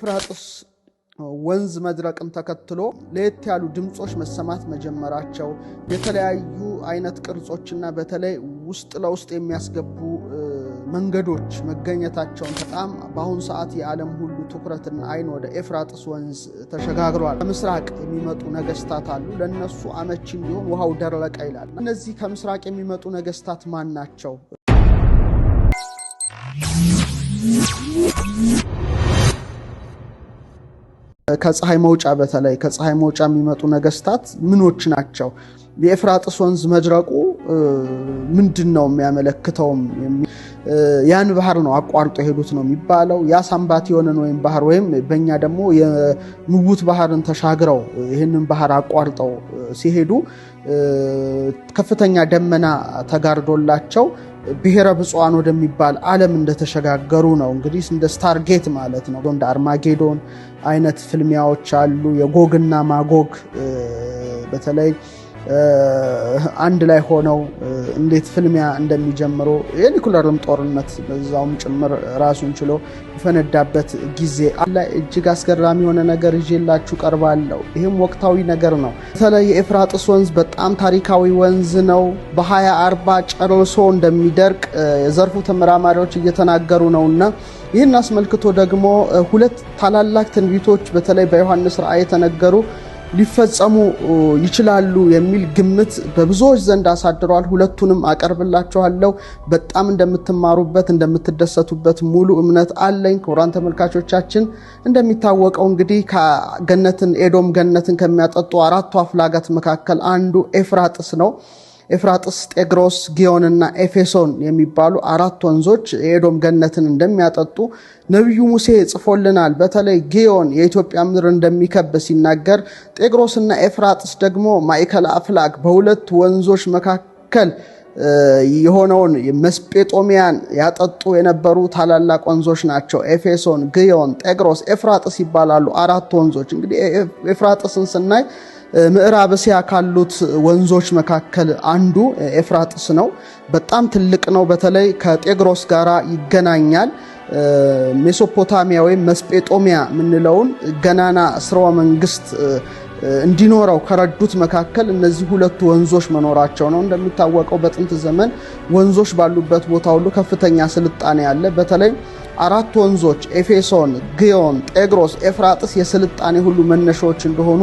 ኤፍራጥስ ወንዝ መድረቅን ተከትሎ ለየት ያሉ ድምፆች መሰማት መጀመራቸው፣ የተለያዩ አይነት ቅርጾችና በተለይ ውስጥ ለውስጥ የሚያስገቡ መንገዶች መገኘታቸውን በጣም በአሁኑ ሰዓት የዓለም ሁሉ ትኩረትና አይን ወደ ኤፍራጥስ ወንዝ ተሸጋግሯል። ከምስራቅ የሚመጡ ነገስታት አሉ። ለእነሱ አመቺ እንዲሆን ውሃው ደረቀ ይላል። እነዚህ ከምስራቅ የሚመጡ ነገስታት ማን ናቸው? ከፀሐይ መውጫ፣ በተለይ ከፀሐይ መውጫ የሚመጡ ነገስታት ምኖች ናቸው? የኤፍራጥስ ወንዝ መድረቁ ምንድን ነው የሚያመለክተውም? ያን ባህር ነው አቋርጦ የሄዱት ነው የሚባለው። ያ ሳምባቲዮንን ወይም ባህር ወይም በእኛ ደግሞ የምውት ባህርን ተሻግረው ይህንን ባህር አቋርጠው ሲሄዱ ከፍተኛ ደመና ተጋርዶላቸው ብሔረ ብፁዓን ወደሚባል ዓለም እንደተሸጋገሩ ነው። እንግዲህ እንደ Stargate ማለት ነው። እንደ አርማጌዶን አይነት ፍልሚያዎች አሉ። የጎግና ማጎግ በተለይ አንድ ላይ ሆነው እንዴት ፍልሚያ እንደሚጀምሩ፣ የኒኩለርም ጦርነት በዛውም ጭምር ራሱን ችሎ የፈነዳበት ጊዜ አለ። እጅግ አስገራሚ የሆነ ነገር ይዤላችሁ ቀርባለሁ። ይህም ወቅታዊ ነገር ነው። በተለይ የኤፍራጥስ ወንዝ በጣም ታሪካዊ ወንዝ ነው። በ2040 ጨርሶ እንደሚደርቅ የዘርፉ ተመራማሪዎች እየተናገሩ ነውና ይህን አስመልክቶ ደግሞ ሁለት ታላላቅ ትንቢቶች በተለይ በዮሐንስ ራእይ የተነገሩ ሊፈጸሙ ይችላሉ የሚል ግምት በብዙዎች ዘንድ አሳድረዋል። ሁለቱንም አቀርብላችኋለሁ። በጣም እንደምትማሩበት፣ እንደምትደሰቱበት ሙሉ እምነት አለኝ። ክቡራን ተመልካቾቻችን፣ እንደሚታወቀው እንግዲህ ከገነትን ኤዶም ገነትን ከሚያጠጡ አራቱ አፍላጋት መካከል አንዱ ኤፍራጥስ ነው። ኤፍራጥስ፣ ጤግሮስ፣ ጊዮንና ኤፌሶን የሚባሉ አራት ወንዞች የኤዶም ገነትን እንደሚያጠጡ ነቢዩ ሙሴ ጽፎልናል። በተለይ ጊዮን የኢትዮጵያ ምድር እንደሚከብ ሲናገር፣ ጤግሮስና ኤፍራጥስ ደግሞ ማዕከለ አፍላግ በሁለት ወንዞች መካከል የሆነውን መስጴጦሚያን ያጠጡ የነበሩ ታላላቅ ወንዞች ናቸው። ኤፌሶን፣ ግዮን፣ ጤግሮስ፣ ኤፍራጥስ ይባላሉ። አራት ወንዞች። እንግዲህ ኤፍራጥስን ስናይ ምዕራብ እስያ ካሉት ወንዞች መካከል አንዱ ኤፍራጥስ ነው። በጣም ትልቅ ነው። በተለይ ከጤግሮስ ጋር ይገናኛል። ሜሶፖታሚያ ወይም መስጴጦሚያ የምንለውን ገናና ስርወ መንግስት እንዲኖረው ከረዱት መካከል እነዚህ ሁለቱ ወንዞች መኖራቸው ነው። እንደሚታወቀው በጥንት ዘመን ወንዞች ባሉበት ቦታ ሁሉ ከፍተኛ ስልጣኔ አለ። በተለይ አራት ወንዞች ኤፌሶን፣ ግዮን፣ ጤግሮስ፣ ኤፍራጥስ የስልጣኔ ሁሉ መነሻዎች እንደሆኑ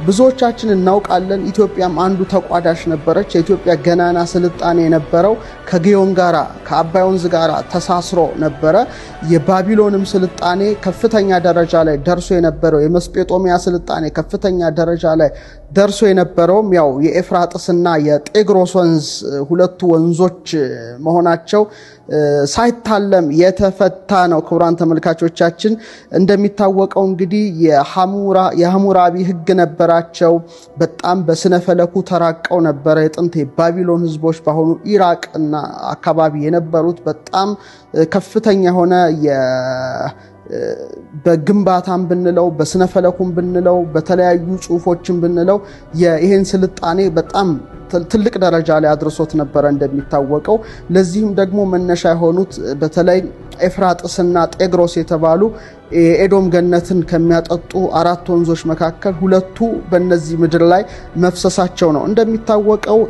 ብዙዎቻችን እናውቃለን። ኢትዮጵያም አንዱ ተቋዳሽ ነበረች። የኢትዮጵያ ገናና ስልጣኔ የነበረው ከግዮን ጋራ፣ ከአባይ ወንዝ ጋራ ተሳስሮ ነበረ። የባቢሎንም ስልጣኔ ከፍተኛ ደረጃ ላይ ደርሶ የነበረው፣ የመስጴጦሚያ ስልጣኔ ከፍተኛ ደረጃ ላይ ደርሶ የነበረውም ያው የኤፍራጥስና የጤግሮስ ወንዝ ሁለቱ ወንዞች መሆናቸው ሳይታለም የተፈታ ነው። ክቡራን ተመልካቾቻችን፣ እንደሚታወቀው እንግዲህ የሐሙራቢ ሕግ ነበራቸው። በጣም በስነ ፈለኩ ተራቀው ነበረ። የጥንት የባቢሎን ሕዝቦች በአሁኑ ኢራቅ እና አካባቢ የነበሩት በጣም ከፍተኛ የሆነ በግንባታም ብንለው፣ በስነፈለኩም ብንለው፣ በተለያዩ ጽሁፎችም ብንለው ይህን ስልጣኔ በጣም ትልቅ ደረጃ ላይ አድርሶት ነበረ እንደሚታወቀው። ለዚህም ደግሞ መነሻ የሆኑት በተለይ ኤፍራጥስና ጤግሮስ የተባሉ የኤዶም ገነትን ከሚያጠጡ አራት ወንዞች መካከል ሁለቱ በእነዚህ ምድር ላይ መፍሰሳቸው ነው። እንደሚታወቀው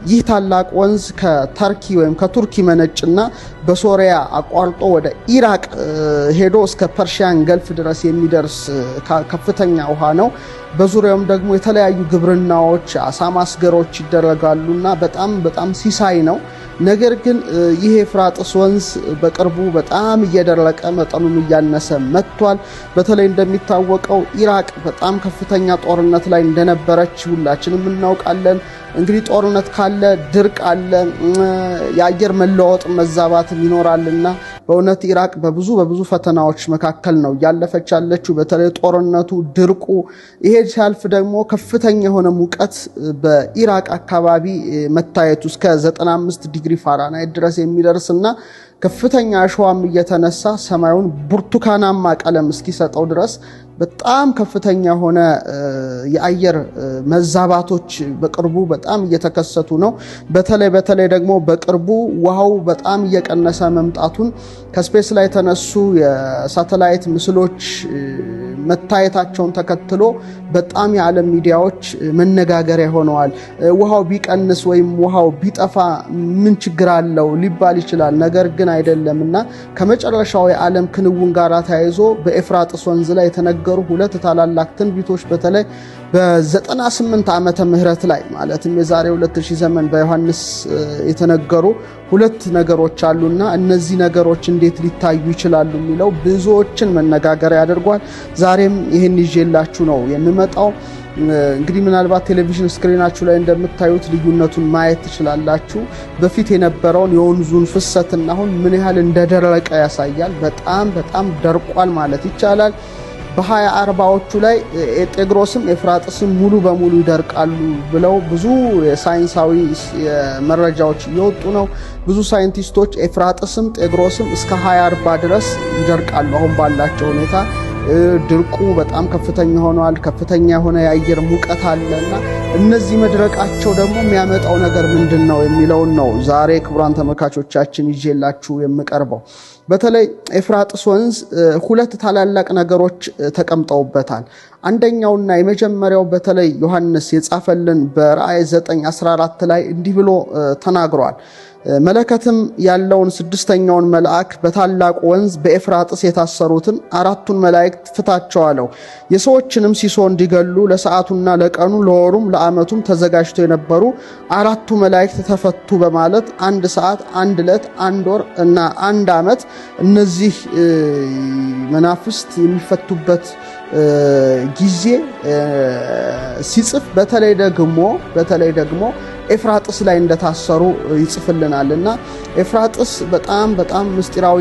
ይህ ታላቅ ወንዝ ከተርኪ ወይም ከቱርኪ መነጭና በሶሪያ አቋርጦ ወደ ኢራቅ ሄዶ እስከ Persian Gulf ድረስ የሚደርስ ከፍተኛ ውሃ ነው። በዙሪያውም ደግሞ የተለያዩ ግብርናዎች፣ አሳ ማስገሮች ይደረጋሉና በጣም በጣም ሲሳይ ነው። ነገር ግን ይህ ኤፍራጥስ ወንዝ በቅርቡ በጣም እየደረቀ መጠኑም እያነሰ መጥቷል። በተለይ እንደሚታወቀው ኢራቅ በጣም ከፍተኛ ጦርነት ላይ እንደነበረች ሁላችንም እናውቃለን። እንግዲህ ጦርነት ካለ ድርቅ አለ፣ የአየር መለዋወጥ መዛባትም ይኖራልና በእውነት ኢራቅ በብዙ በብዙ ፈተናዎች መካከል ነው እያለፈች ያለችው። በተለይ ጦርነቱ፣ ድርቁ፣ ይሄ ሲያልፍ ደግሞ ከፍተኛ የሆነ ሙቀት በኢራቅ አካባቢ መታየቱ እስከ 95 ዲግሪ ዲግሪ ፋራናይት ድረስ የሚደርስ እና ከፍተኛ አሸዋም እየተነሳ ሰማዩን ብርቱካናማ ቀለም እስኪሰጠው ድረስ በጣም ከፍተኛ የሆነ የአየር መዛባቶች በቅርቡ በጣም እየተከሰቱ ነው። በተለይ ደግሞ በቅርቡ ውሃው በጣም እየቀነሰ መምጣቱን ከ space ላይ የተነሱ የሳተላይት ምስሎች መታየታቸውን ተከትሎ በጣም የዓለም ሚዲያዎች መነጋገሪያ ሆነዋል። ውሃው ቢቀንስ ወይም ውሃው ቢጠፋ ምን ችግር አለው ሊባል ይችላል። ነገር ግን አይደለም እና ከመጨረሻው የዓለም ክንውን ጋር ተያይዞ በኤፍራጥስ ወንዝ ላይ የተነገሩ ሁለት ታላላቅ ትንቢቶች በተለይ በ98 ዓመተ ምህረት ላይ፣ ማለትም የዛሬ 2000 ዘመን፣ በዮሐንስ የተነገሩ ሁለት ነገሮች አሉና እነዚህ ነገሮች እንዴት ሊታዩ ይችላሉ የሚለው ብዙዎችን መነጋገሪያ ያደርጓል። ዛሬም ይህን ይዤላችሁ ነው የምመጣው። እንግዲህ ምናልባት ቴሌቪዥን screen ኣችሁ ላይ እንደምታዩት ልዩነቱን ማየት ትችላላችሁ። በፊት የነበረውን የወንዙን ፍሰትና አሁን ምን ያህል እንደደረቀ ያሳያል። በጣም በጣም ደርቋል ማለት ይቻላል። በ2040ዎቹ ላይ ጤግሮስም ኤፍራጥስም ሙሉ በሙሉ ይደርቃሉ ብለው ብዙ የሳይንሳዊ መረጃዎች እየወጡ ነው። ብዙ ሳይንቲስቶች ኤፍራጥስም ጤግሮስም እስከ 2040 ድረስ ይደርቃሉ አሁን ባላቸው ሁኔታ። ድርቁ በጣም ከፍተኛ ሆኗል። ከፍተኛ የሆነ የአየር ሙቀት አለ እና እነዚህ መድረቃቸው ደግሞ የሚያመጣው ነገር ምንድን ነው የሚለውን ነው ዛሬ ክቡራን ተመልካቾቻችን ይዤላችሁ የምቀርበው። በተለይ ኤፍራጥስ ወንዝ ሁለት ታላላቅ ነገሮች ተቀምጠውበታል። አንደኛውና የመጀመሪያው በተለይ ዮሐንስ የጻፈልን በራእይ 9:14 ላይ እንዲህ ብሎ ተናግሯል። መለከትም ያለውን ስድስተኛውን መልአክ በታላቁ ወንዝ በኤፍራጥስ የታሰሩትን አራቱን መላእክት ፍታቸው አለው። የሰዎችንም ሲሶ እንዲገሉ ለሰዓቱና ለቀኑ ለወሩም ለዓመቱም ተዘጋጅተው የነበሩ አራቱ መላእክት ተፈቱ በማለት አንድ ሰዓት፣ አንድ ዕለት፣ አንድ ወር እና አንድ ዓመት እነዚህ መናፍስት የሚፈቱበት ጊዜ ሲጽፍ በተለይ ደግሞ ኤፍራጥስ ላይ እንደታሰሩ ይጽፍልናል እና ኤፍራጥስ በጣም በጣም ምስጢራዊ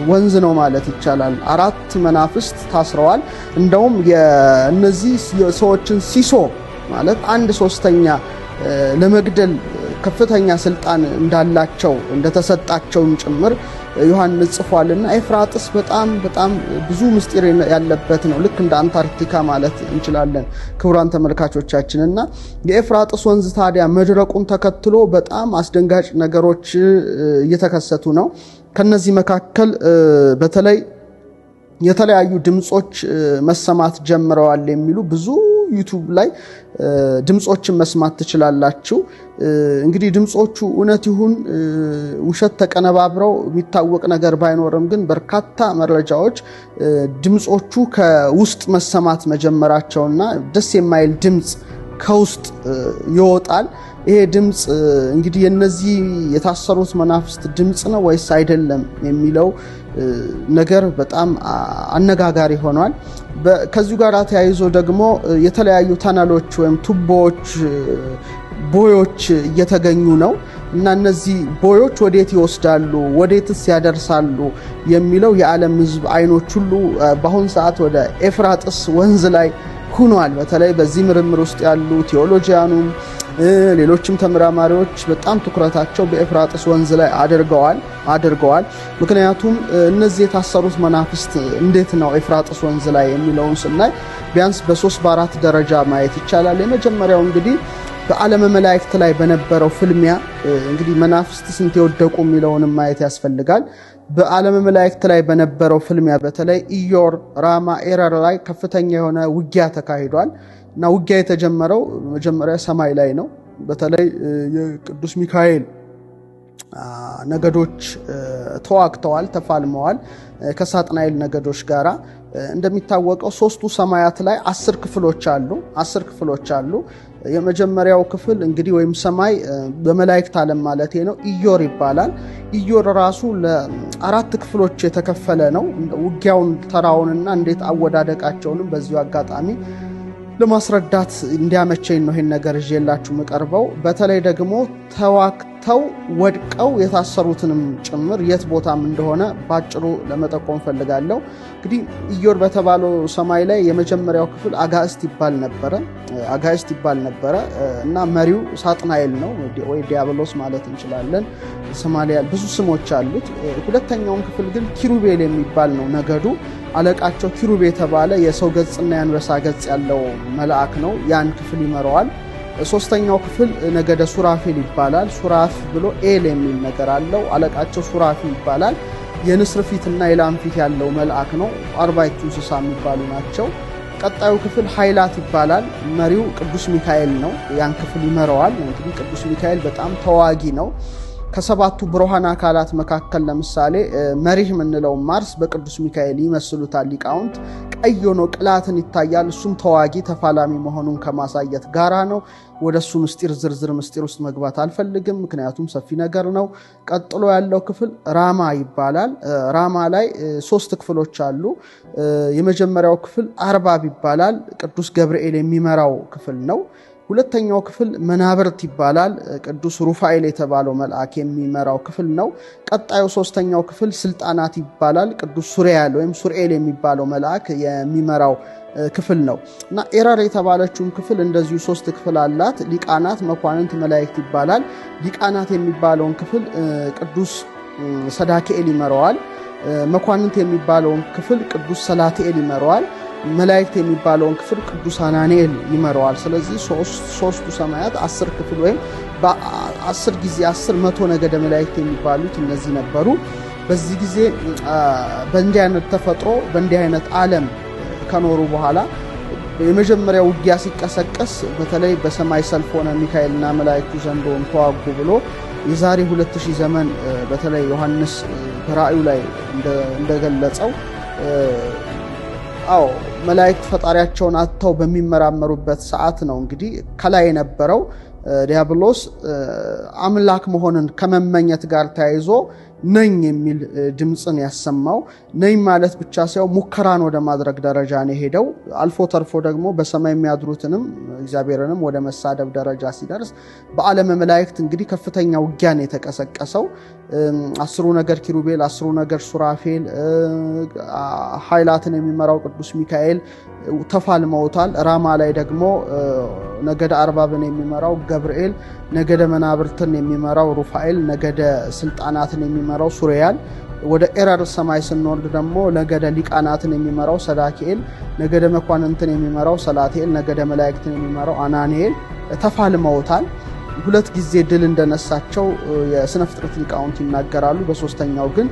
ወንዝ ነው ማለት ይቻላል። አራት መናፍስት ታስረዋል። እንደውም የእነዚህ ሰዎችን ሲሶ ማለት አንድ ሶስተኛ ለመግደል ከፍተኛ ስልጣን እንዳላቸው እንደተሰጣቸውም ጭምር ዮሐንስ ጽፏልና ኤፍራጥስ በጣም በጣም ብዙ ምስጢር ያለበት ነው። ልክ እንደ አንታርክቲካ ማለት እንችላለን ክቡራን ተመልካቾቻችን። እና የኤፍራጥስ ወንዝ ታዲያ መድረቁን ተከትሎ በጣም አስደንጋጭ ነገሮች እየተከሰቱ ነው። ከነዚህ መካከል በተለይ የተለያዩ ድምፆች መሰማት ጀምረዋል የሚሉ ብዙ YouTube ላይ ድምፆችን መስማት ትችላላችሁ። እንግዲህ ድምፆቹ እውነት ይሁን ውሸት ተቀነባብረው የሚታወቅ ነገር ባይኖርም ግን በርካታ መረጃዎች ድምፆቹ ከውስጥ መሰማት መጀመራቸውና ደስ የማይል ድምፅ ከውስጥ ይወጣል። ይሄ ድምፅ እንግዲህ የነዚህ የታሰሩት መናፍስት ድምፅ ነው ወይስ አይደለም የሚለው ነገር በጣም አነጋጋሪ ሆኗል። ከዚሁ ጋር ተያይዞ ደግሞ የተለያዩ tunnel ኦች ወይም ቱቦዎች፣ ቦዮች እየተገኙ ነው እና እነዚህ ቦዮች ወዴት ይወስዳሉ፣ ወዴትስ ያደርሳሉ የሚለው የዓለም ሕዝብ አይኖች ሁሉ በአሁን ሰዓት ወደ ኤፍራጥስ ወንዝ ላይ ሁኗል። በተለይ በዚህ ምርምር ውስጥ ያሉ theologian ኑም ሌሎችም ተመራማሪዎች በጣም ትኩረታቸው በኤፍራጥስ ወንዝ ላይ አድርገዋል። ምክንያቱም እነዚህ የታሰሩት መናፍስት እንዴት ነው ኤፍራጥስ ወንዝ ላይ የሚለውን ስናይ ቢያንስ በሶስት በአራት ደረጃ ማየት ይቻላል። የመጀመሪያው እንግዲህ በዓለመ መላእክት ላይ በነበረው ፍልሚያ፣ እንግዲህ መናፍስት ስንት የወደቁ የሚለውንም ማየት ያስፈልጋል። በዓለመ መላእክት ላይ በነበረው ፍልሚያ በተለይ ኢዮር፣ ራማ፣ ኤረር ላይ ከፍተኛ የሆነ ውጊያ ተካሂዷል እና ውጊያ የተጀመረው መጀመሪያ ሰማይ ላይ ነው። በተለይ የቅዱስ ሚካኤል ነገዶች ተዋግተዋል፣ ተፋልመዋል ከሳጥናኤል ነገዶች ጋራ። እንደሚታወቀው ሶስቱ ሰማያት ላይ 10 ክፍሎች አሉ። 10 ክፍሎች አሉ። የመጀመሪያው ክፍል እንግዲህ ወይም ሰማይ በመላእክት ዓለም ማለት ነው፣ ኢዮር ይባላል። ኢዮር ራሱ ለአራት ክፍሎች የተከፈለ ነው። ውጊያውን ተራውንና እንዴት አወዳደቃቸውንም በዚሁ አጋጣሚ ለማስረዳት እንዲያመቸኝ ነው ይሄን ነገር ይዤላችሁ የምቀርበው። በተለይ ደግሞ ወጥተው ወድቀው የታሰሩትንም ጭምር የት ቦታም እንደሆነ ባጭሩ ለመጠቆም ፈልጋለሁ። እንግዲህ ኢዮር በተባለው ሰማይ ላይ የመጀመሪያው ክፍል አጋእስት ይባል ነበረ አጋእስት ይባል ነበረ እና መሪው ሳጥናኤል ነው ወይ ዲያብሎስ ማለት እንችላለን። ሶማሊያ ብዙ ስሞች አሉት። ሁለተኛውን ክፍል ግን ኪሩቤል የሚባል ነው ነገዱ። አለቃቸው ኪሩቤ የተባለ የሰው ገጽና የአንበሳ ገጽ ያለው መልአክ ነው። ያን ክፍል ይመራዋል። ሶስተኛው ክፍል ነገደ ሱራፌል ይባላል። ሱራፍ ብሎ ኤል የሚል ነገር አለው። አለቃቸው ሱራፊ ይባላል። የንስር ፊትና የላም ፊት ያለው መልአክ ነው። አርባዕቱ እንስሳ የሚባሉ ናቸው። ቀጣዩ ክፍል ኃይላት ይባላል። መሪው ቅዱስ ሚካኤል ነው። ያን ክፍል ይመራዋል። እንግዲህ ቅዱስ ሚካኤል በጣም ተዋጊ ነው። ከሰባቱ ብሩሃን አካላት መካከል ለምሳሌ መሪህ የምንለው ማርስ በቅዱስ ሚካኤል ይመስሉታል ሊቃውንት። ቀይ ሆኖ ቅላትን ይታያል። እሱም ተዋጊ ተፋላሚ መሆኑን ከማሳየት ጋራ ነው። ወደ እሱ ምስጢር ዝርዝር ምስጢር ውስጥ መግባት አልፈልግም፣ ምክንያቱም ሰፊ ነገር ነው። ቀጥሎ ያለው ክፍል ራማ ይባላል። ራማ ላይ ሶስት ክፍሎች አሉ። የመጀመሪያው ክፍል አርባብ ይባላል። ቅዱስ ገብርኤል የሚመራው ክፍል ነው። ሁለተኛው ክፍል መናብርት ይባላል። ቅዱስ ሩፋኤል የተባለው መልአክ የሚመራው ክፍል ነው። ቀጣዩ ሶስተኛው ክፍል ስልጣናት ይባላል። ቅዱስ ሱሪያል ወይም ሱርኤል የሚባለው መልአክ የሚመራው ክፍል ነው እና ኤረር የተባለችውን ክፍል እንደዚሁ ሶስት ክፍል አላት። ሊቃናት፣ መኳንንት፣ መላእክት ይባላል። ሊቃናት የሚባለውን ክፍል ቅዱስ ሰዳክኤል ይመራዋል። መኳንንት የሚባለውን ክፍል ቅዱስ ሰላትኤል ይመራዋል። መላእክት የሚባለውን ክፍል ቅዱስ አናንኤል ይመራዋል። ስለዚህ ሶስቱ ሰማያት 10 ክፍል ወይም በ10 ጊዜ 10 100 ነገደ መላእክት የሚባሉት እነዚህ ነበሩ። በዚህ ጊዜ በእንዲህ አይነት ተፈጥሮ በእንዲህ አይነት ዓለም ከኖሩ በኋላ የመጀመሪያው ውጊያ ሲቀሰቀስ በተለይ በሰማይ ሰልፍ ሆነ ሚካኤልና መላእክቱ ዘንዶውን ተዋጉ ብሎ የዛሬ 2000 ዘመን በተለይ ዮሐንስ በራእዩ ላይ እንደገለጸው፣ አዎ፣ መላእክት ፈጣሪያቸውን አጥተው በሚመራመሩበት ሰዓት ነው እንግዲህ ከላይ የነበረው ዲያብሎስ አምላክ መሆንን ከመመኘት ጋር ተያይዞ ነኝ የሚል ድምፅን ያሰማው። ነኝ ማለት ብቻ ሳይሆን ሙከራን ወደ ማድረግ ደረጃ ነው የሄደው። አልፎ ተርፎ ደግሞ በሰማይ የሚያድሩትንም እግዚአብሔርንም ወደ መሳደብ ደረጃ ሲደርስ በዓለመ መላእክት እንግዲህ ከፍተኛ ውጊያ ነው የተቀሰቀሰው። 10ሩ ነገድ ኪሩቤል፣ 10ሩ ነገድ ሱራፌል፣ ኃይላትን የሚመራው ቅዱስ ሚካኤል ተፋልመውታል። ራማ ላይ ደግሞ ነገደ አርባብን የሚመራው ገብርኤል፣ ነገደ መናብርትን የሚመራው ሩፋኤል፣ ነገደ ስልጣናትን የሚመራው ሱሪያል፣ ወደ ኤረር ሰማይ ስንወርድ ደግሞ ነገደ ሊቃናትን የሚመራው ሰዳኪኤል፣ ነገደ መኳንንትን የሚመራው ሰላትኤል፣ ነገደ መላእክትን የሚመራው አናንኤል ተፋልመውታል። ሁለት ጊዜ ድል እንደነሳቸው የስነ ፍጥረት ሊቃውንት ይናገራሉ። በሶስተኛው ግን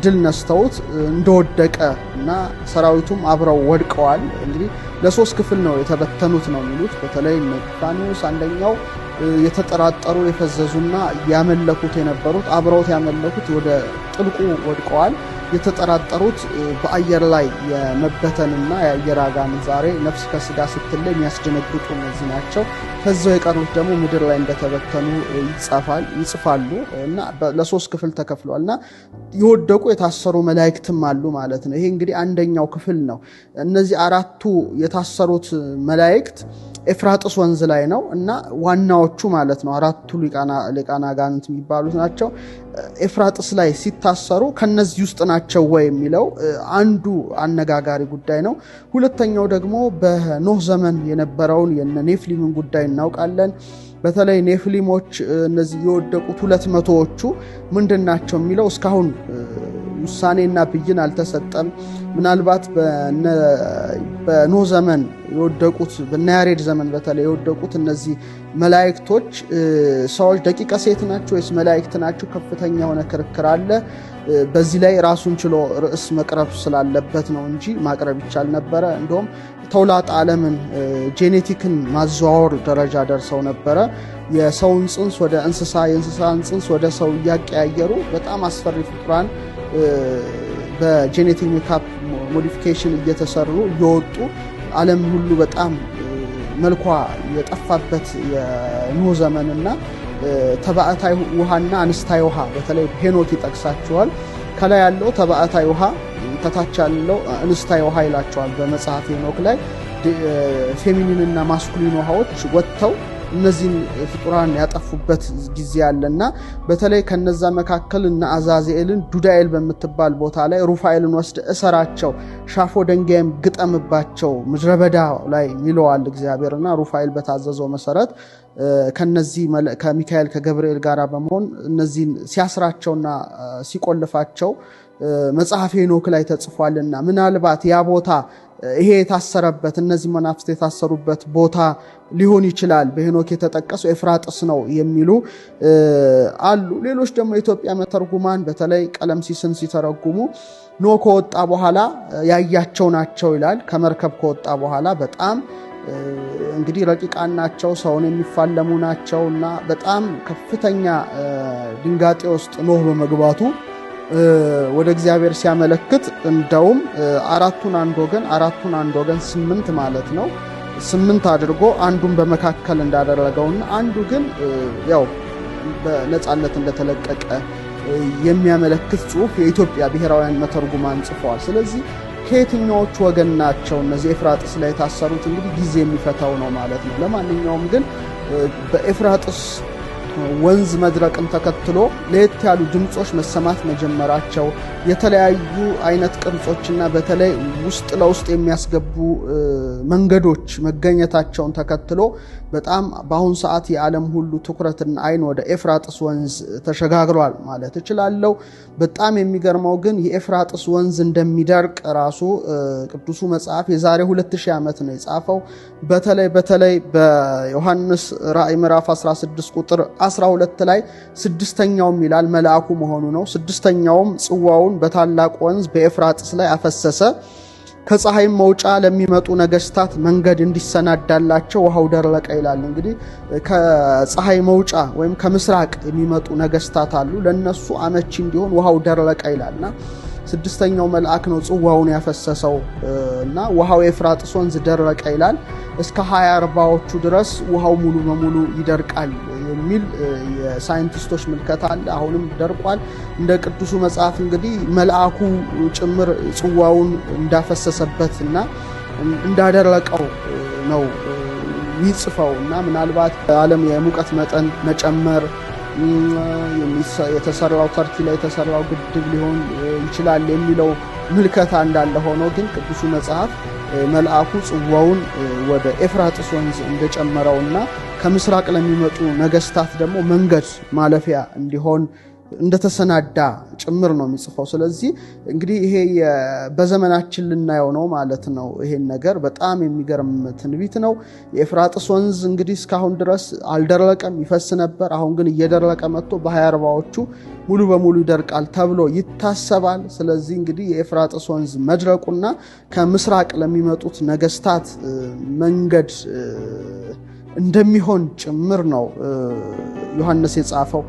ድል ነስተውት እንደወደቀ እና ሰራዊቱም አብረው ወድቀዋል። እንግዲህ ለሶስት ክፍል ነው የተበተኑት ነው የሚሉት። በተለይ ኤጲፋኒዎስ አንደኛው የተጠራጠሩ የፈዘዙና ያመለኩት የነበሩት አብረውት ያመለኩት ወደ ጥልቁ ወድቀዋል። የተጠራጠሩት በአየር ላይ የመበተንና የአየር አጋንንት ዛሬ ነፍስ ከስጋ ስትለይ የሚያስደነግጡ እነዚህ ናቸው። ከዛው የቀሩት ደግሞ ምድር ላይ እንደተበተኑ ይጽፋሉ እና ለሶስት ክፍል ተከፍሏል እና የወደቁ የታሰሩ መላእክትም አሉ ማለት ነው። ይሄ እንግዲህ አንደኛው ክፍል ነው። እነዚህ አራቱ የታሰሩት መላእክት ኤፍራጥስ ወንዝ ላይ ነው እና ዋናዎቹ ማለት ነው አራቱ ሊቃነ አጋንንት የሚባሉት ናቸው። ኤፍራጥስ ላይ ሲታሰሩ ከነዚህ ውስጥ ናቸው ወይ የሚለው አንዱ አነጋጋሪ ጉዳይ ነው። ሁለተኛው ደግሞ በኖህ ዘመን የነበረውን የነ ኔፍሊምን ጉዳይ እናውቃለን። በተለይ ኔፍሊሞች እነዚህ የወደቁት 200ዎቹ ምንድን ናቸው የሚለው እስካሁን ውሳኔና ብይን አልተሰጠም። ምናልባት በኖህ ዘመን የወደቁት፣ በናያሬድ ዘመን በተለይ የወደቁት እነዚህ መላእክቶች ሰዎች ደቂቀ ሴት ናቸው ወይስ መላእክት ናቸው? ከፍተኛ የሆነ ክርክር አለ። በዚህ ላይ ራሱን ችሎ ርዕስ መቅረብ ስላለበት ነው እንጂ ማቅረብ ይቻል ነበረ። እንደውም ተውላጠ ዓለምን genetic ን ማዘዋወር ደረጃ ደርሰው ነበረ። የሰውን ጽንስ ወደ እንስሳ፣ የእንስሳን ጽንስ ወደ ሰው እያቀያየሩ በጣም አስፈሪ ፍጡራን በ genetic makeup modification እየተሰሩ እየወጡ ዓለም ሁሉ በጣም መልኳ የጠፋበት የኖህ ዘመንና ተባዕታይ ውሃና አንስታይ ውሃ በተለይ ሄኖክ ይጠቅሳቸዋል። ከላይ ያለው ተባዕታይ ውሃ፣ ከታች ያለው እንስታይ ውሃ ይላቸዋል። በመጽሐፍ ሄኖክ ላይ feminine እና masculine ውሃዎች ወጥተው እነዚህን ፍጡራን ያጠፉበት ጊዜ አለና በተለይ ከነዛ መካከል እነ አዛዜልን ዱዳኤል በምትባል ቦታ ላይ ሩፋኤልን ወስደ እሰራቸው፣ ሻፎ ደንጋይም ግጠምባቸው ምድረ በዳ ላይ ይለዋል እግዚአብሔርና ሩፋኤል በታዘዘው መሰረት ከነዚህ ከሚካኤል ከገብርኤል ጋር በመሆን እነዚህን ሲያስራቸውና ሲቆልፋቸው መጽሐፈ ሄኖክ ላይ ተጽፏልና ምናልባት ያ ቦታ ይሄ የታሰረበት እነዚህ መናፍስት የታሰሩበት ቦታ ሊሆን ይችላል፣ በሄኖክ የተጠቀሰው ኤፍራጥስ ነው የሚሉ አሉ። ሌሎች ደግሞ የኢትዮጵያ መተርጉማን በተለይ ቀለምሲስን ሲተረጉሙ ኖህ ከወጣ በኋላ ያያቸው ናቸው ይላል። ከመርከብ ከወጣ በኋላ በጣም እንግዲህ ረቂቃን ናቸው፣ ሰውን የሚፋለሙ ናቸው እና በጣም ከፍተኛ ድንጋጤ ውስጥ ኖህ በመግባቱ ወደ እግዚአብሔር ሲያመለክት እንደውም አራቱን አንድ ወገን አራቱን አንድ ወገን 8 ማለት ነው 8 አድርጎ አንዱን በመካከል እንዳደረገውና አንዱ ግን ያው በነፃነት እንደተለቀቀ የሚያመለክት ጽሑፍ የኢትዮጵያ ብሔራውያን መተርጉማን ጽፈዋል። ስለዚህ ከየትኛዎቹ ወገን ናቸው እነዚህ ኤፍራጥስ ላይ የታሰሩት? እንግዲህ ጊዜ የሚፈታው ነው ማለት ነው። ለማንኛውም ግን በኤፍራጥስ ወንዝ መድረቅን ተከትሎ ለየት ያሉ ድምጾች መሰማት መጀመራቸው፣ የተለያዩ አይነት ቅርጾችና በተለይ ውስጥ ለውስጥ የሚያስገቡ መንገዶች መገኘታቸውን ተከትሎ በጣም በአሁን ሰዓት የዓለም ሁሉ ትኩረትና አይን ወደ ኤፍራጥስ ወንዝ ተሸጋግሯል ማለት እችላለሁ። በጣም የሚገርመው ግን የኤፍራጥስ ወንዝ እንደሚደርቅ ራሱ ቅዱሱ መጽሐፍ የዛሬ 2000 ዓመት ነው የጻፈው። በተለይ በዮሐንስ ራእይ ምዕራፍ 16 ቁጥር 12 ላይ ስድስተኛውም ይላል መልአኩ መሆኑ ነው። ስድስተኛውም ጽዋውን በታላቅ ወንዝ በኤፍራጥስ ላይ አፈሰሰ፣ ከፀሐይም መውጫ ለሚመጡ ነገስታት መንገድ እንዲሰናዳላቸው ውሃው ደረቀ ይላል። እንግዲህ ከፀሐይ መውጫ ወይም ከምስራቅ የሚመጡ ነገስታት አሉ። ለነሱ አመቺ እንዲሆን ውሃው ደረቀ ይላልና ስድስተኛው መልአክ ነው ጽዋውን ያፈሰሰው እና ውሃው ኤፍራጥስ ወንዝ ደረቀ ይላል። እስከ 2040ዎቹ ድረስ ውሃው ሙሉ በሙሉ ይደርቃል የሚል የሳይንቲስቶች ምልከታ አለ። አሁንም ደርቋል። እንደ ቅዱሱ መጽሐፍ እንግዲህ መልአኩ ጭምር ጽዋውን እንዳፈሰሰበት እና እንዳደረቀው ነው ይጽፈው እና ምናልባት ዓለም የሙቀት መጠን መጨመር የተሰራው ተርኪ ላይ የተሰራው ግድብ ሊሆን ይችላል የሚለው ምልከታ እንዳለ ሆኖ ግን ቅዱሱ መጽሐፍ መልአኩ ጽዋውን ወደ ኤፍራጥስ ወንዝ እንደጨመረውና ከምስራቅ ለሚመጡ ነገስታት ደግሞ መንገድ ማለፊያ እንዲሆን እንደተሰናዳ ጭምር ነው የሚጽፈው። ስለዚህ እንግዲህ ይሄ በዘመናችን ልናየው ነው ማለት ነው። ይሄን ነገር በጣም የሚገርም ትንቢት ነው። የኤፍራጥስ ወንዝ እንግዲህ እስካሁን ድረስ አልደረቀም፣ ይፈስ ነበር። አሁን ግን እየደረቀ መጥቶ በ2040ዎቹ ሙሉ በሙሉ ይደርቃል ተብሎ ይታሰባል። ስለዚህ እንግዲህ የኤፍራጥስ ወንዝ መድረቁና ከምስራቅ ለሚመጡት ነገስታት መንገድ እንደሚሆን ጭምር ነው ዮሐንስ የጻፈው።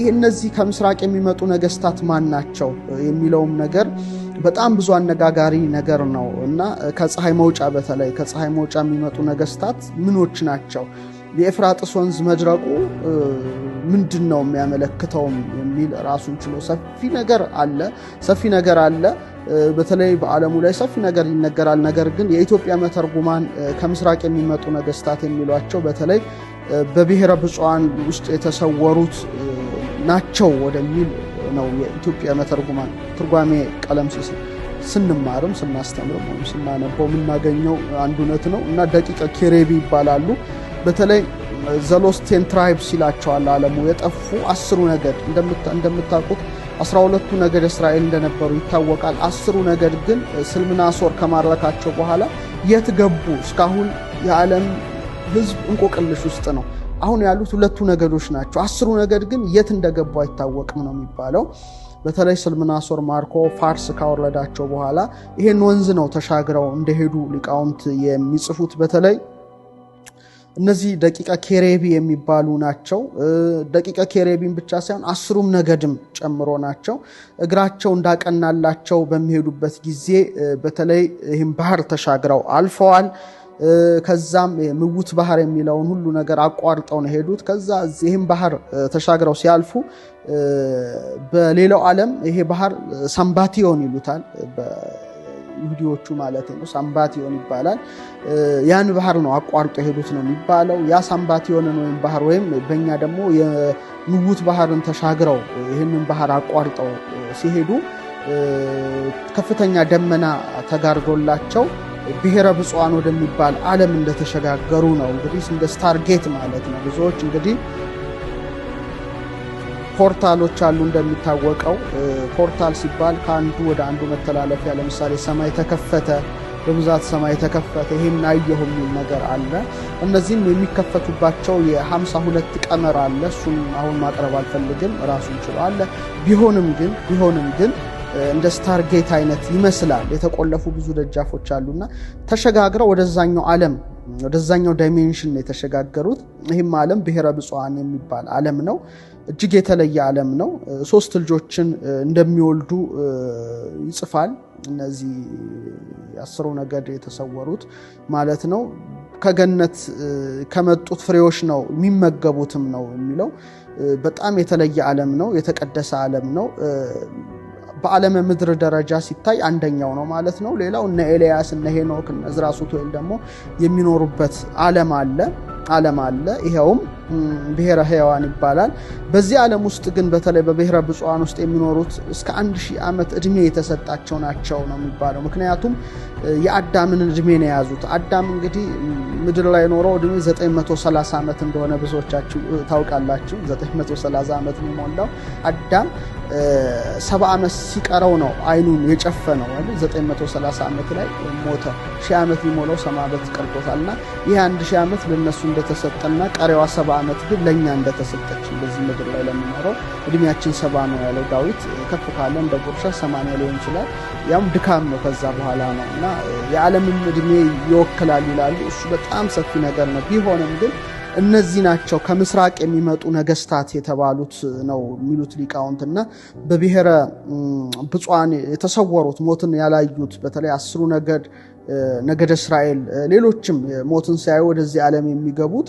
እነዚህ ከምስራቅ የሚመጡ ነገስታት ማን ናቸው የሚለውም ነገር በጣም ብዙ አነጋጋሪ ነገር ነው እና ከፀሐይ መውጫ በተለይ ከፀሐይ መውጫ የሚመጡ ነገስታት ምኖች ናቸው? የኤፍራጥስ ወንዝ መድረቁ ምንድን ነው የሚያመለክተውም የሚል ራሱን ችሎ ሰፊ ነገር አለ ሰፊ ነገር አለ። በተለይ በዓለሙ ላይ ሰፊ ነገር ይነገራል። ነገር ግን የኢትዮጵያ መተርጉማን ከምስራቅ የሚመጡ ነገስታት የሚሏቸው በተለይ በብሔረ ብፁዓን ውስጥ የተሰወሩት ናቸው ወደሚል ነው የኢትዮጵያ መተርጉማን ትርጓሜ ቀለምሲስ ስንማርም ስናስተምርም ወይም ስናነበው የምናገኘው አንድ እውነት ነው እና ደቂቀ ኬሬቢ ይባላሉ። በተለይ the lost 10 tribes ይላቸዋል ዓለሙ የጠፉ 10 ነገድ። እንደምታውቁት 12ቱ ነገድ እስራኤል እንደነበሩ ይታወቃል። 10ሩ ነገድ ግን ስልምናሶር ከማረካቸው በኋላ የት ገቡ? እስካሁን የዓለም ሕዝብ እንቆቅልሽ ውስጥ ነው። አሁን ያሉት 2ቱ ነገዶች ናቸው። 10ሩ ነገድ ግን የት እንደገቡ አይታወቅም ነው የሚባለው። በተለይ ስልምናሶር ማርኮ ፋርስ ካወረዳቸው በኋላ ይሄን ወንዝ ነው ተሻግረው እንደሄዱ ሊቃውንት የሚጽፉት። በተለይ እነዚህ ደቂቀ ኬሬቢ የሚባሉ ናቸው። ደቂቀ ኬሬቢን ብቻ ሳይሆን 10ሩም ነገድም ጨምሮ ናቸው። እግራቸው እንዳቀናላቸው በሚሄዱበት ጊዜ በተለይ ይህን ባህር ተሻግረው አልፈዋል። ከዛም ምውት ባህር የሚለውን ሁሉ ነገር አቋርጠው ነው የሄዱት። ከዛ ይህን ባህር ተሻግረው ሲያልፉ በሌላው ዓለም ይሄ ባህር ሳምባቲዮን ይሉታል። ይሁዲዎቹ ማለት ነው። ሳምባቲዮን ይባላል። ያን ባህር ነው አቋርጦ የሄዱት ነው የሚባለው። ያ ሳምባቲዮንን ወይም ባህር ወይም በእኛ ደግሞ የንውት ባህርን ተሻግረው ይህንን ባህር አቋርጠው ሲሄዱ ከፍተኛ ደመና ተጋርዶላቸው ብሔረ ብፁዓን ወደሚባል ዓለም እንደተሸጋገሩ ነው። እንግዲህ እንደ stargate ማለት ነው። ብዙዎች እንግዲህ portal ኦች አሉ እንደሚታወቀው። Portal ሲባል ከአንዱ ወደ አንዱ መተላለፊያ፣ ለምሳሌ ሰማይ ተከፈተ፣ በብዛት ሰማይ ተከፈተ፣ ይሄን አየሁ የሚል ነገር አለ። እነዚህም የሚከፈቱባቸው የ52 ቀመር አለ። እሱን አሁን ማቅረብ አልፈልግም፣ ራሱን ችሎ አለ። ቢሆንም ግን እንደ stargate አይነት ይመስላል። የተቆለፉ ብዙ ደጃፎች አሉና ተሸጋግረው ወደዛኛው ዓለም፣ ወደዛኛው dimension ነው የተሸጋገሩት። ይህም ዓለም ብሔረ ብፁዓን የሚባል ዓለም ነው። እጅግ የተለየ ዓለም ነው። ሶስት ልጆችን እንደሚወልዱ ይጽፋል። እነዚህ 10ሩ ነገድ የተሰወሩት ማለት ነው። ከገነት ከመጡት ፍሬዎች ነው የሚመገቡትም ነው የሚለው። በጣም የተለየ ዓለም ነው። የተቀደሰ ዓለም ነው። በዓለመ ምድር ደረጃ ሲታይ አንደኛው ነው ማለት ነው። ሌላው እነ ኤልያስ፣ እነ ሄኖክ፣ እነ ዕዝራ ሱቱኤል ደግሞ የሚኖሩበት ዓለም አለ። ይኸውም ብሔረ ሕያዋን ይባላል። በዚህ ዓለም ውስጥ ግን በተለይ በብሔረ ብፁዓን ውስጥ የሚኖሩት እስከ 1000 ዓመት ዕድሜ የተሰጣቸው ናቸው ነው የሚባለው። ምክንያቱም የአዳምን ዕድሜ ነው የያዙት። አዳም እንግዲህ ምድር ላይ ኖረው ዕድሜ 930 ዓመት እንደሆነ ብዙዎቻችሁ ታውቃላችሁ። 930 ዓመት ነው የሞላው። አዳም 70 ዓመት ሲቀረው ነው አይኑን የጨፈነው። 930 ዓመት ላይ ሞተ። 1000 ዓመት ሊሞላው 70 ዓመት ቀርቶታል። እና ይህ 1000 ዓመት ለነሱ እንደተሰጠና ቀሪዋ 70 ዓመት ግን ለእኛ እንደተሰጠች፣ በዚህ ምድር ላይ ለሚኖረው እድሜያችን 70 ነው ያለው ዳዊት። ከፍ ካለ እንደ ጉርሻ 80 ሊሆን ይችላል። ያም ድካም ነው፣ ከዛ በኋላ ነው። እና የዓለምን እድሜ ይወክላል ይላሉ። እሱ በጣም ሰፊ ነገር ነው። ቢሆንም ግን እነዚህ ናቸው ከምስራቅ የሚመጡ ነገስታት የተባሉት ነው የሚሉት ሊቃውንት። እና በብሔረ ብፁዓን የተሰወሩት፣ ሞትን ያላዩት፣ በተለይ 10ሩ ነገድ፣ ነገደ እስራኤል፣ ሌሎችም ሞትን ሲያዩ ወደዚህ ዓለም የሚገቡት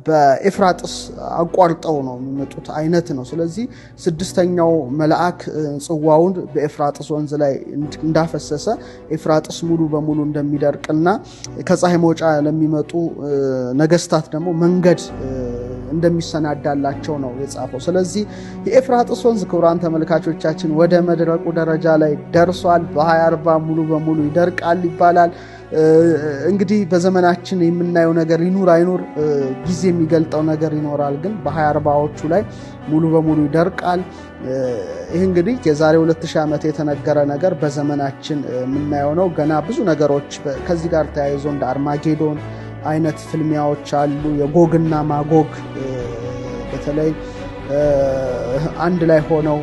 በኤፍራጥስ አቋርጠው ነው የሚመጡት አይነት ነው። ስለዚህ ስድስተኛው መልአክ ጽዋውን በኤፍራጥስ ወንዝ ላይ እንዳፈሰሰ ኤፍራጥስ ሙሉ በሙሉ እንደሚደርቅና ከፀሐይ መውጫ ለሚመጡ ነገስታት ደግሞ መንገድ እንደሚሰናዳላቸው ነው የጻፈው። ስለዚህ የኤፍራጥስ ወንዝ፣ ክቡራን ተመልካቾቻችን፣ ወደ መድረቁ ደረጃ ላይ ደርሷል። በ2040 ሙሉ በሙሉ ይደርቃል ይባላል። እንግዲህ በዘመናችን የምናየው ነገር ይኑር አይኑር ጊዜ የሚገልጠው ነገር ይኖራል። ግን በ2040ዎቹ ላይ ሙሉ በሙሉ ይደርቃል። ይህ እንግዲህ የዛሬ 2000 ዓመት የተነገረ ነገር በዘመናችን የምናየው ነው። ገና ብዙ ነገሮች ከዚህ ጋር ተያይዞ እንደ አርማጌዶን አይነት ፍልሚያዎች አሉ። የጎግና ማጎግ በተለይ አንድ ላይ ሆነው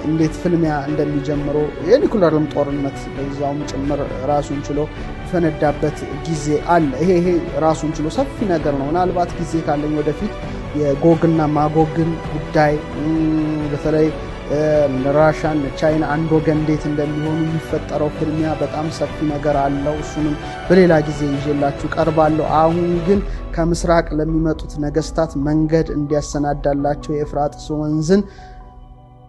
እንዴት ፍልሚያ እንደሚጀምሩ፣ የኒኩለርም ጦርነት በዛውም ጭምር ራሱን ችሎ የፈነዳበት ጊዜ አለ። ይሄ ራሱን ችሎ ሰፊ ነገር ነው። ምናልባት ጊዜ ካለኝ ወደፊት የጎግና ማጎግን ጉዳይ፣ በተለይ ራሻን፣ ቻይና አንድ ወገን እንዴት እንደሚሆኑ የሚፈጠረው ፍልሚያ በጣም ሰፊ ነገር አለው። እሱንም በሌላ ጊዜ ይዤላችሁ ቀርባለሁ። አሁን ግን ከምስራቅ ለሚመጡት ነገስታት መንገድ እንዲያሰናዳላቸው የኤፍራጥስ ወንዝን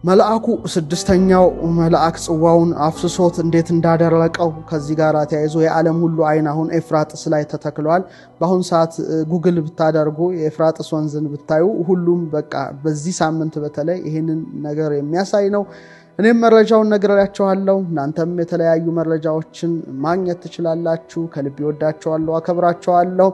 መልአኩ፣ ስድስተኛው መልአክ ጽዋውን አፍስሶት እንዴት እንዳደረቀው ከዚህ ጋር ተያይዞ የዓለም ሁሉ አይን አሁን ኤፍራጥስ ላይ ተተክሏል። በአሁን ሰዓት ጉግል ብታደርጉ፣ የኤፍራጥስ ወንዝን ብታዩ ሁሉም በቃ በዚህ ሳምንት በተለይ ይህንን ነገር የሚያሳይ ነው። እኔም መረጃውን ነግሬያችኋለሁ። እናንተም የተለያዩ መረጃዎችን ማግኘት ትችላላችሁ። ከልብ እወዳችኋለሁ፣ አከብራችኋለሁ።